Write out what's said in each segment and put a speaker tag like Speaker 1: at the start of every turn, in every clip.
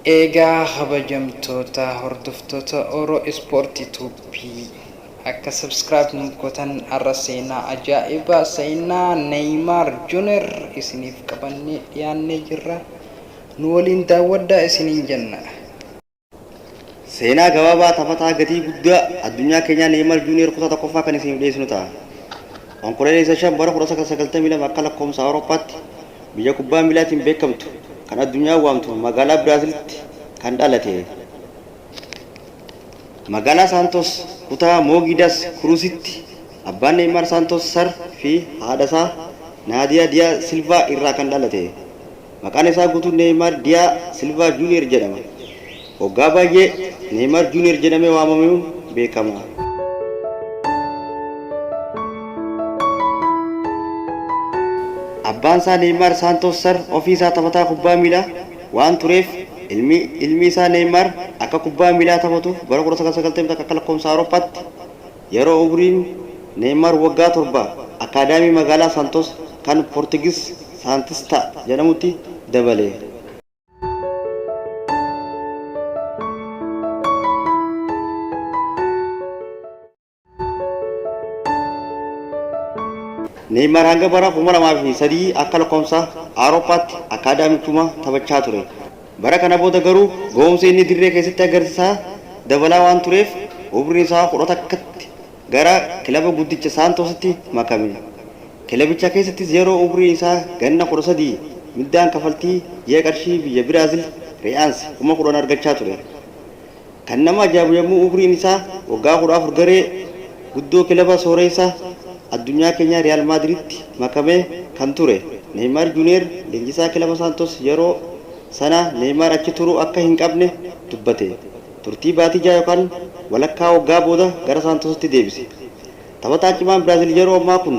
Speaker 1: Eegaa kabajamtoota hordoftoota Oro Sport Tube akka subscribe nuuf gootan har'a seenaa ajaa'ibaa seenaa Neymar Junior isiniif qabannee dhiyaannee jirra. Nu waliin daawwadhaa isiniin jenna.
Speaker 2: Seenaa gabaabaa taphataa gatii guddaa addunyaa keenyaa Neeymaar Juuniyeer kutaa tokkoffaa kan isiniif dhiyeessinu ta'a. Onkololeessa 5 bara 1992 akka lakkoofsa Awurooppaatti biyya kubbaa miilaatiin beekamtu kan addunyaan waamtu magaalaa Biraazilitti kan dhalate. Magaalaa Saantos kutaa Moogiidas Kuruusitti abbaan Neeymaar Saantos Sar fi haadhasaa Naadiyaa Diyaa Silvaa irraa kan dhalate. Maqaan isaa guutuun Neeymaar Diyaa Silvaa Juuniyer jedhama. Waggaa baay'ee Neeymaar Juuniyer jedhamee waamamuun beekama. Abbaan isaa Neeymaar Saantoos Sar ofii isaa taphataa kubbaa miilaa waan tureef ilmi ilmi isaa Neeymaar akka kubbaa miilaa taphatuuf bara 1991 akka lakkoofsa Awurooppaatti Yeroo umriin Neeymaar waggaa 7 akkaadaamii magaalaa Santos kan Portigis Saantista jedhamutti dabale. Neeymaar hanga bara 2003 akka lakkoofsa Awurooppaatti akkaadaamichuma taphachaa ture. Bara kana booda garuu gahumsi inni dirree keessatti agarsiisaa dabalaa waan tureef umriin isaa 11tti gara kilaba guddicha Saantoositti makame. Kilabicha keessattis yeroo umriin isaa ganna 13 mindaan kafaltii ji'a qarshii biyya Biraazil Re'aans 10,000 argachaa ture. Kan nama ajaa'ibu yommuu umriin isaa waggaa 14 garee guddoo kilaba sooreessa addunyaa keenyaa Riyaal Maadiritti makamee kan ture Neeymaar Juuniyeer leenjisaa kilaba Saantos yeroo sanaa Neeymaar achi turuu akka hin qabne dubbate. Turtii baatii jaha yookaan walakkaa waggaa booda gara Saantositti deebise. Taphataa cimaan Biraazil yeroo ammaa kun.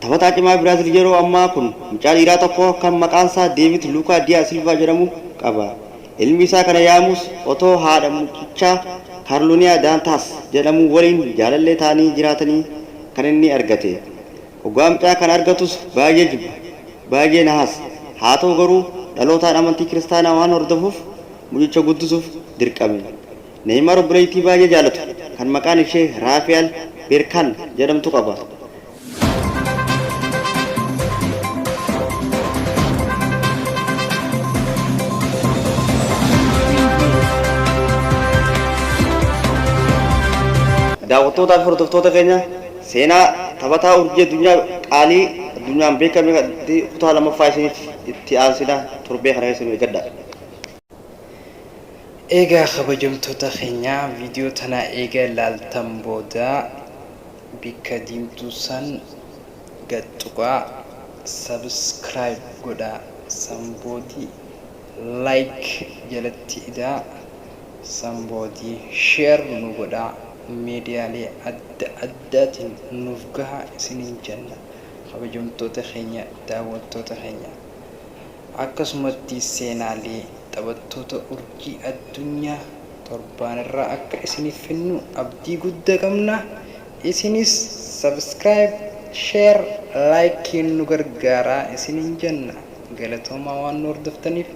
Speaker 2: Taphataa cimaa Biraazil yeroo ammaa kun mucaa dhiiraa tokko kan maqaansaa Deevid Luukaa Diyaa Silvaa jedhamu qaba. Ilmi isaa kana yaamus otoo haadha mucichaa Kaarloniyaa Daantaas jedhamu waliin jaalallee ta'anii jiraatanii kan inni argate. Oggaa mucaa kana argatus baay'ee jibba, baay'ee nahas. Haa ta'u garuu dhalootaan amantii kiristaanaa waan hordofuuf mucicha guddisuuf dirqame. Neeymaar obboleettii baay'ee jaalatu kan maqaan ishee Raafiyal Beerkaan jedhamtu qaba. Daawwattootaa fi hordoftoota keenya seenaa taphataa urjii addunyaa qaalii addunyaan beekame kutaa lammaffaa isiniif itti aansina torbee kana keessa nu eeggadha.
Speaker 1: Eegaa kabajamtoota keenya video tana eega laaltan booda bikka diimtuu san gad tuqaa subscribe godhaa san boodi like jalatti idaa san boodi share nu godhaa miidiyaalee adda addaatiin nuuf gahaa isiniin jenna kabajamtoota keenya daawwattoota keenya. Akkasumatti seenaalee taphattoota urjii addunyaa torbaanirraa akka isiniif finnu abdii gudda qabna. Isinis subscribe, share, like nu gargaaraa isiniin jenna. Galatoomaa waan nu hordoftaniif.